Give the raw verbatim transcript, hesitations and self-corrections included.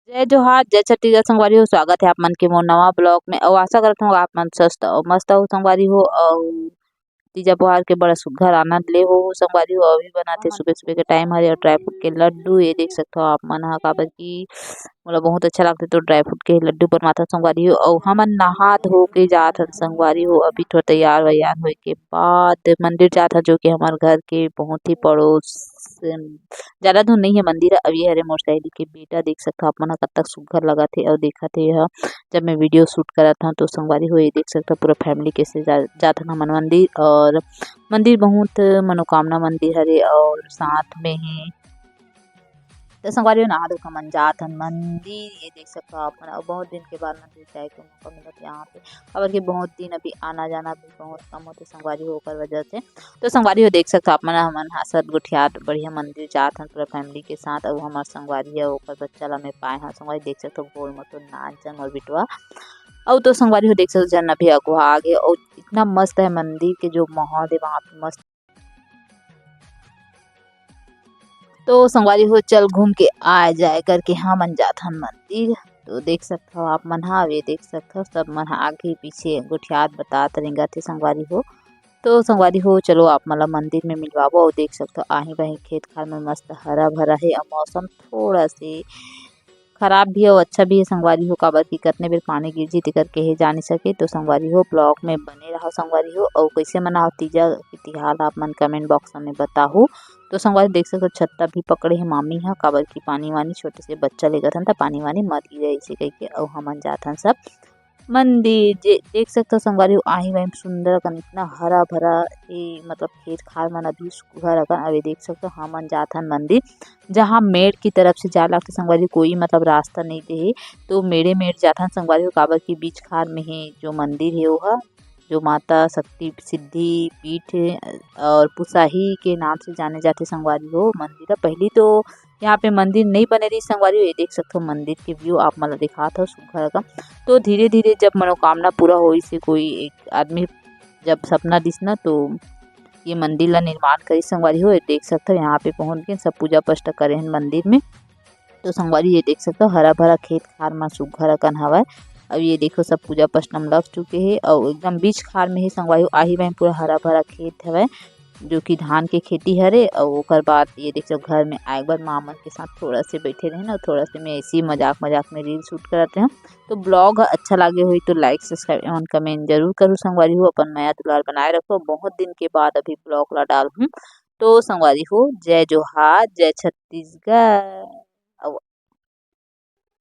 जय जोहार, जय छत्तीसगढ़ संगवारी हो। स्वागत है आप मन के मोर नवा ब्लॉग में। अउ आशा करत हूँ आप मन स्वस्थ अउ मस्त हो संगवारी हो। अउ तीजा त्योहार के बड़ा सुग्घर आनंद ले हो संगवारी हो। अभी बनाते सुबह सुबह के टाइम हरे अउ ड्राई फ्रूट के लड्डू, ये देख सकते हो आप मन ह, काबर कि मोला बहुत अच्छा लगथे तो ड्राई फ्रूट के लड्डू बनवाथन संगवारी हो। अउ हमन नहा धो के जात हन संगवारी हो। अभी थोड़ा तैयार वैयार होए के बाद मंदिर जात हन, जो कि हमर घर के बहुत ही पड़ोस, ज़्यादा दूर नहीं है मंदिर ह। अउ ये हरे मोर सहेली के बेटा, देख सकत हो आप मन ह कतक सुग्घर लगत हे। अउ देखत हे यह जब मैं वीडियो शूट करत हूँ तो संगवारी हो ये देख सकत हो पूरा फैमिली कैसे जा, जात हन हमन मंदिर। और मंदिर बहुत मनोकामना मंदिर हरे और साथ में ही तो संगवारी हो नहा धो के हमन जात हन मंदिर। ये देख सकत हो आप मन, अउ बहुत दिन के बाद मंदिर जाए के मौका मिलत यहाँ पे, काबर कि बहुत दिन अभी आना जाना भी बहुत कम होथे संगवारी हो, ओकर वजह से। तो संगवारी हो देख सकत हो आप मन, हमन हंसत गोठियात बढ़िया मंदिर जात हन पूरा फैमिली के साथ। अउ हमर संगवारी है ओकर बच्चा ला मैं पाए हंव संगवारी, देख सकत हो गोल म तो नाच जन मोर बिटवा। अउ तो संगवारी हो देख सकत हो झरना भी अगुवा आ गे। अउ इतना मस्त है मंदिर के जो माहौल है वहाँ पे मस्त। तो संगवारी हो चल घूम के आए जाए करके हमन जात हन मंदिर। तो देख सकत हो आप मन हा, ये देख सकत हो सब मन हा आगे पीछे गोठियात बतात रेंगत हे संगवारी हो। तो संगवारी हो चलो आप मन ला मंदिर में मिलवाबो। अउ देख सकत हो आही बाही खेत खार में मस्त हरा भरा हे अउ मौसम थोड़ा से खराब भी हे अउ अच्छा भी हे संगवारी हो, काबर कि कतने बेर पानी गिर जी तेकर कहे जा नहीं सके। तो संगवारी हो ब्लॉग में बने रहो संगवारी हो। अउ कैसे मनाओ तीजा के तिहार आप मन कमेंट बॉक्स में बताहू। तो संगवारी देख सकत हो छत्ता भी पकड़े हे मामी हा, काबर कि पानी वानी छोटे से बच्चा लेगत हन त पानी वानी मत गिरे ऐसे कहिके। अउ हमन जात हन सब मंदिर। जे देख सकत हो संगवारी हो आही बाही सुंदर अकन इतना हरा भरा ए मतलब खेत खार मन अभी सुघर अकन। अउ ये देख सकत हो हमन जात हन मंदिर, जहाँ मेड़ की तरफ से जा लगथे संगवारी, कोई मतलब रास्ता नहीं दे हे। तो मेड़े मेड़ जात हन संगवारी हो, काबर कि बीच खार में हे जो मंदिर हे ओहा, जो माता शक्ति सिद्धि पीठ हे और पुसाही के नाम से जाने जाथे संगवारी हो मंदिर ह। पहली तो यहाँ पे मंदिर नहीं बने रही संगवारी हो, ये देख सकत हो मंदिर के व्यू आप मन ला दिखात हो सुघर अकन। तो धीरे धीरे जब मनोकामना पूरा होइस हे कोई एक आदमी जब सपना दिस ना तो ये मंदिर ला निर्माण करिस संगवारी हो। ये देख सकत हो यहाँ पे पहुँच गे सब पूजा पाठ करे हन मंदिर में। तो संगवारी ये देख सकत हो हरा भरा खेत खार म सुघर अकन हवय। अउ ये देखो सब पूजा पाठ म लग चुके हे अउ एकदम बीच खार में ही संगवारी हो आही बाही पूरा हरा भरा खेत हवय। जो कि धान के खेती हरे। अउ ओकर बाद ये देख सकत हो घर में आए के बाद माँ मन के साथ थोड़ा से बैठे रहेन अउ थोड़ा से मैं ऐसे ही मजाक मजाक में रील शूट करत रहेंव। तो ब्लॉग ह अच्छा लागे होही तो लाइक सब्सक्राइब एवं कमेंट जरूर करू संगवारी हो। अपन मया दुलार बनाए रखो। बहुत दिन के बाद अभी ब्लॉग ला डालहूँ। तो संगवारी हो जय जोहार, जय छत्तीसगढ़।